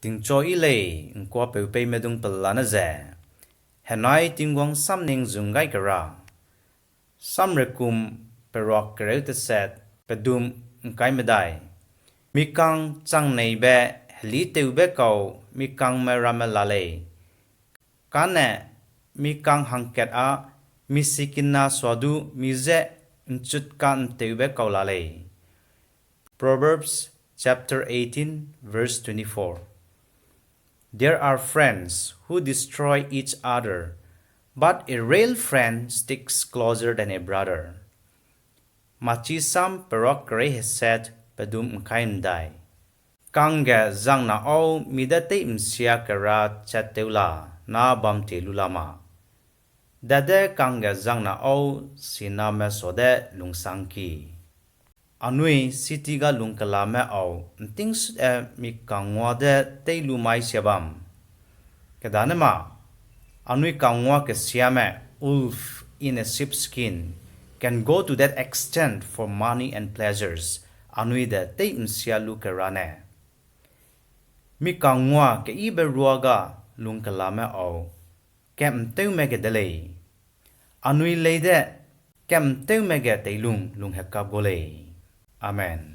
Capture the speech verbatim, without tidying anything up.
Tingchua yi lei, ’ngkuapeu peime dung pelane ze, henai Tingwang samning zung gai kera. Samrekum peruak kereu teset, pedum ’ngkai medai. Mikang changneibe helîtewbe kau mikangme ramme la lei. Kane mikang hangkat â mi sikina suadu mi je ’nchutka'ntewbe kau la lei. Proverbs chapter eighteen, verse twenty-four. There are friends who destroy each other, but a real friend sticks closer than a brother. Machisam peruak kerei heset, pedum ’ngkai medai. Kangge zangna au mi de tei ’msia kera chat tew la, na bam tie lu la ma. Dade kangge zangna au siname suade lungsangki. Anui city ga lungkelame au ’ntingsut e mikangngua de tei lu mai sia bam. Kedane ma, anui kangngua kesiame, wolf in a sheepskin, can go to that extent for money and pleasures, anui de tei ’msia lu kera ne. Mikangngua keyibe ruaga lungkelame au, kemtewme ge de lei. Anui lei de, kemtewme ge teilung lunghekap gu lei. Amen.